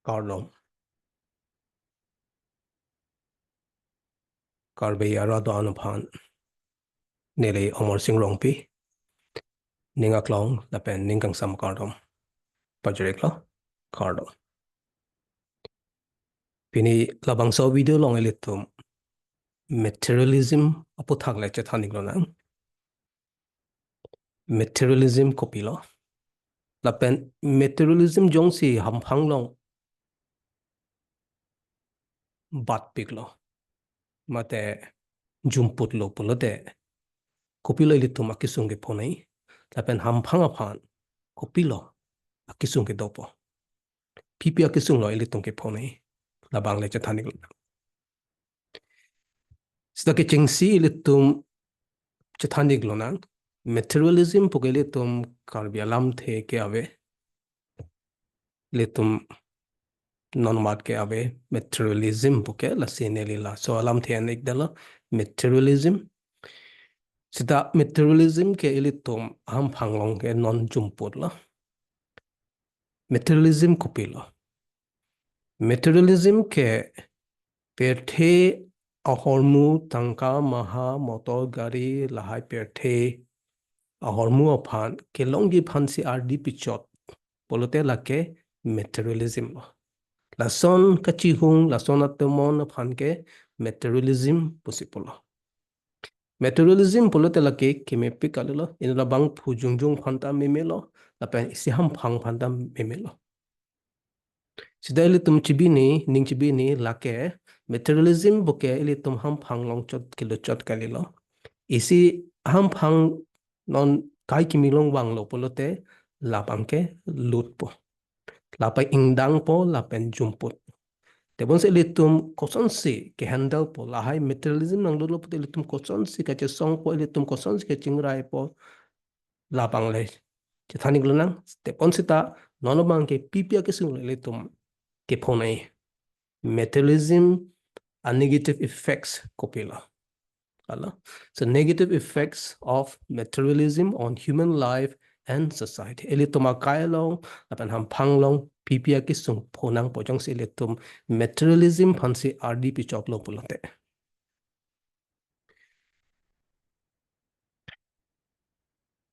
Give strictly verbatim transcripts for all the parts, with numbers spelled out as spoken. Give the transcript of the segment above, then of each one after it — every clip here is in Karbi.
Kardom. Karbi arat do-an aphan neli Omor Sing Rongpi ning aklong lapen ning kangsam kardom pajir-iklo, kardom. Pini labangso video along ilitum materialism aputhak le chethan-ik lonang. Materialism kopilo? Lapen materialism jongsi hamphang along batpiklo mate jumputlo pulote kopilo ilitum akesung kephonei? Lapen hamphang aphan kopilo akesung kedopo? Pipi akesung lo ilitum kephonei? Labang le chethan-iklo. Seta kechengsi ilitum chethan-ik lonang. Materialism puke ilitum Karbi alamthe ke ave. Ilitum non mat ke ave materialism puke, lasi neli laso alamthe an-ikdetlo, materialism. Seta materialism ke ilitum hamphang along ke non jumputlo. Materialism kopilo? Materialism ke pirthe ahormu, tangka, maha, motor, gari, lahai pirthe ahormu aphan kelongji aphansi ardi pichot pulote lake materialism lo. Lason kachihung, lason atomon aphan ke materialism pusi pulo. Materialism pulote lake kemepik kalilo, inut abangphu jongjong aphanta memelo, lapen isi hamphang aphanta memelo. Seta ilitum chibini, ning chibini lake materialism puke ilitum hamphang along chot kelo chot kalilo. Isi hamphang non kai kimi along vanglo pulote labang ke lutpo, lapen ingdangpo lapen jumput. Tebonsi ilitum kosonsi kehandlepo, lahai materialism nanglutlo pulote ilitum kosonsi kachesongpo, ilitum kosonsi kachingraipo, labang le chethan-ik lonang. Tebon seta non abang ke pipi akesung lo ilitum kephonei? Materialism a-negative effects kopilo? Alo. So negative effects of materialism on human life and society. Ilitum akai along lapen hamphang along pipi akesung phonangpo jongsi ilitum materialism aphansi ardi pichotlo pulote?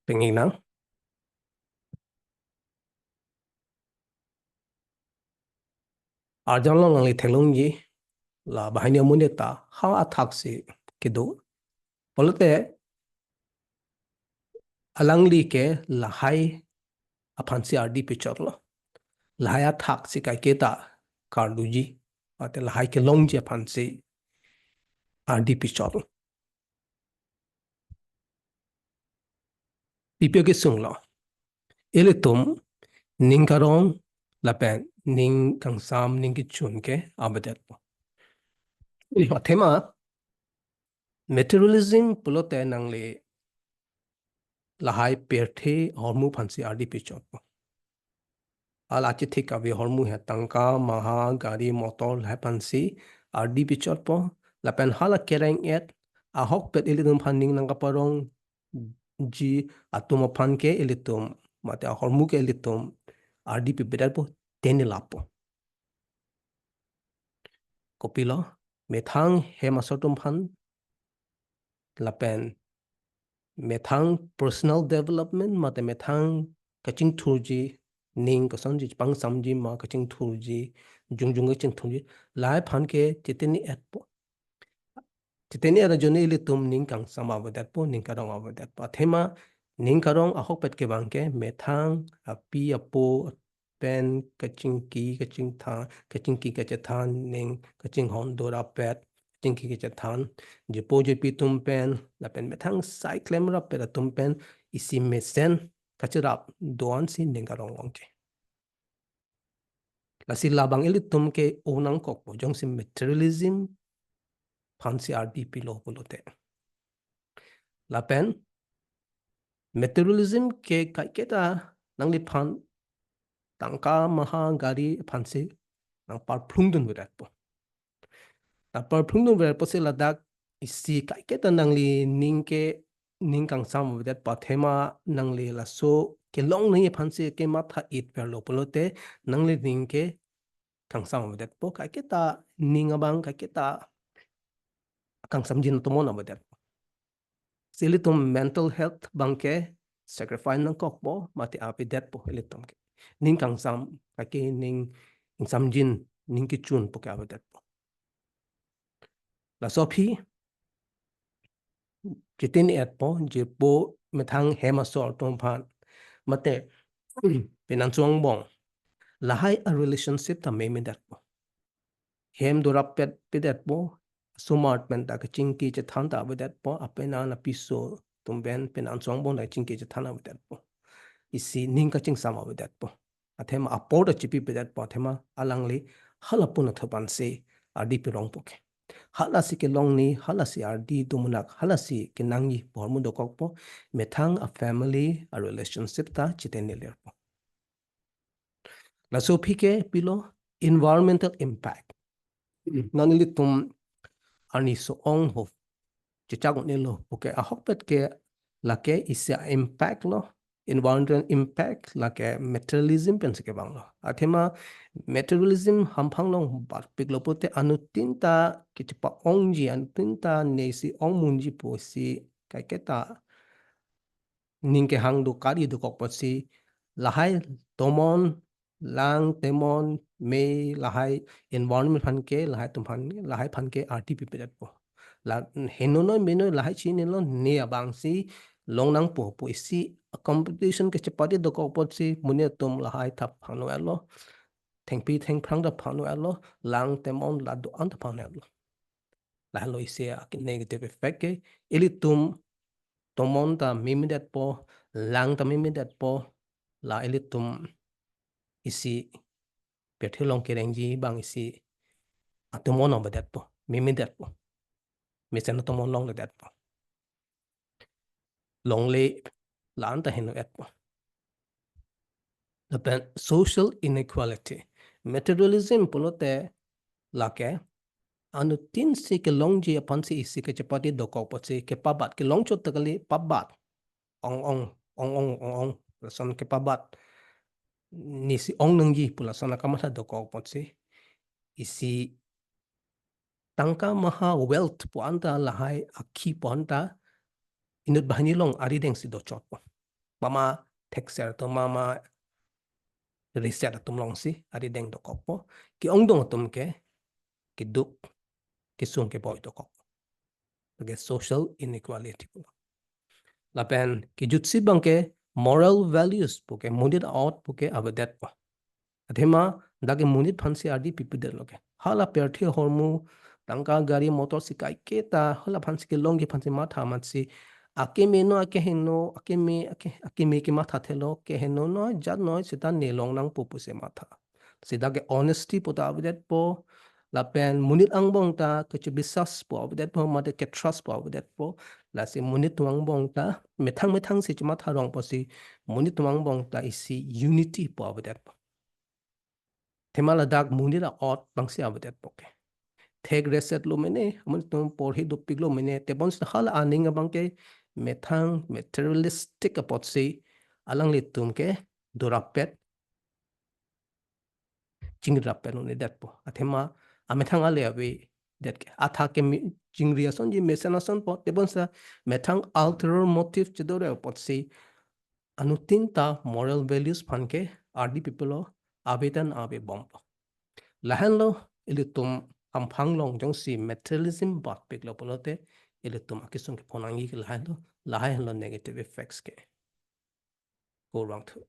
Peng-iknang. Arjan along nangli theklongji, la banghini amonit ta ha athaksi kedo pulote alangli ke lahai aphansi ardi pichotlo. Lahai athaksi kaiketa karduji, mate lahai kelongji aphansi ardi pichotlo. Pipi akesung lo? Ilitum ning karong lapen ning kangsam, ning kechun ke avedetpo. Athema materialism pulote nangli lahai pirthe ahormu aphansi ardi pichotpo. Hala chithik ave ahormu he tangka, maha, gari, motor lahai aphansi ardi pichotpo. Lapen hala kereng-et ahokpet ilitum aphan ning nangkaparongji atum aphan ke ilitum mate ahormu ke ilitum ardi pivedetpo, teni lapu. Kopilo? Methang hem asor atum aphan lapen methang personal development mate methang kachingthurji, ning kosonji pangsamji ma kachingthurji, jongjong kachingthurji, lahai aphan ke cheteni-etpo. Cheteni-et ajoine ilitum ning kangsam avedetpo, ning karong avedetpo. Athema ning karong ahokpet kevang ke methang api apo pen kachingki kachingthan, kachingki kachethan, ning kachinghon dorapet, kachingki kachethan, jipo jipi atum pen, lapen methang sai klemrappet atum pen isi mesen kachirap do-ansi ning karong longji. Lasi labang ilitum ke-o nangkokpo jongsi materialism aphansi ardi pilo pulote. Lapen materialism ke kaiketa nangliphan tangka, maha, gari aphansi nangparplung dunvedetpo. Nangparplung dunvedetpo si ladak isi kaiketa nangli ning ke ning kangsam avedetpo, athema nangli laso kelong nangji aphansi kematha-itverlo pulote nangli ning ke kangsam avedetpo, kaiketa ning abang kaiketa kangsamjin atomon avedetpo. Si ilitum mental health abangke sacrifice nangkokpo mate avedetpo ilitum ke. Ning kangsam, kaike ning ingsamjin, ning kechunpo ke avedetpo. Laso aphi chitini etpo, jirpo methang hem asor atum aphan mate pinanso angbong, lahai a relationship ta memedetpo. Hem dorap pet pedetpo, osomar pen ta kachingki chethan ta avedetpo, apenan apiso atum pen pinanso angbong ta kachingki chethan avedetpo. Isi ning kachingsam avedetpo. Athema apor ta chipipedetpo, athema alangli hala pun athu aphansi ardi pirongpo ke. Halasi kelongni, halasi ardi dumunak, halasi kenangji pu ahormu dokokpo, methang a family a relationship ta chitenelirpo. Laso aphi ke pilo environmental impact. Non ilitum arni so-ong ho chechak un-elo puke ahokpet ke lake isi a-impact lo, environmental impact lake materialism pensi kevanglo. Athema materialism hamphang along batpiklo pulote anuttin ta kechepa-ongji, anuttin ta nesi ongmunji pusi kaiketa ning kehang do kari dokok apotsi lahai tomon, lang temon, me lahai environment aphan ke, lahai atum aphan, lahai aphan ke ardi pipedetpo. La heno noi me noi lahai chinilo, ne abangsi long nangpo pu isi competition kechepate dokok apotsi monit atum lahai ta phangno-etlo, thengpi thengphrang ta phangno-etlo, lang temon la do-an ta phangno-etlo. Lahelo isi a negative effect ke, ilitum tomon ta memedetpo, lang ta memedetpo, la ilitum isi pirthe along kerengji abang isi atomon avedetpo, memedetpo. Mesen atomon longledetpo. Longle la-an ta heno-etpo. Lapen social inequality. Materialism pulote lake anuttin si kelongji aphansi isi kechepate dokok apotsi kepabat, kelong chot ta kali pabat. Ong ong, ong ong, ong ong, lason kepabat. Nesi ong nangji pu lason akamatha dokok apotsi isi tangka maha wealth pu anta, lahai akhi pu anta inut banghini along arideng si dochotpo. Mama thekser atum, mama riset atum alongsi arideng dokokpo. Ke-ongdung atum ke keduk kesung keboi dokok. Lake social inequality pulo. Lapen kejutsi abangke moral values puke, monit a'ot puke avedetpo. Athema dak ke monit aphansi ardi pipedetlo ke. Hala pirthe ahormu tangka gari motor si kaiketa hala aphansi kelongji aphansi matha amatsi akeme no, akeheno, akeme, ake, akeme kemathathelo, keheno noi, jat noi, seta ne long nangpo pusi matha. Seta ke honesty pu ta avedetpo, lapen monit angbong ta kechebiswas pu avedetpo, mate ketrust pu avedetpo, lasi monit atum angbong ta methang methang si chematha rong apotsi monit atum angbong ta isi unity pu avedetpo. Athema ladak monit a'ot abangsi avedetpo ke. Thek reset lo mene, monit atum porhi dopiklo mene, tebon seta hala aning abangke methang materialistic apotsi alanglitum ke dorap pet, chingri rap pet un-edetpo. Athema amethang ale avedet ke. Athak ke mi-, chingri asonji, mesen asonpo, tebon seta methang ulterior motive chedore apotsi anuttin ta moral values aphan ke ardi pipelo, ave ta ave bompo. Lahenlo ilitum hamphang along jongsi materialism batpiklo pulote ilitum akesung kephonangji ke lahenlo, lahai henlo negative effects ke. Kurvangthu.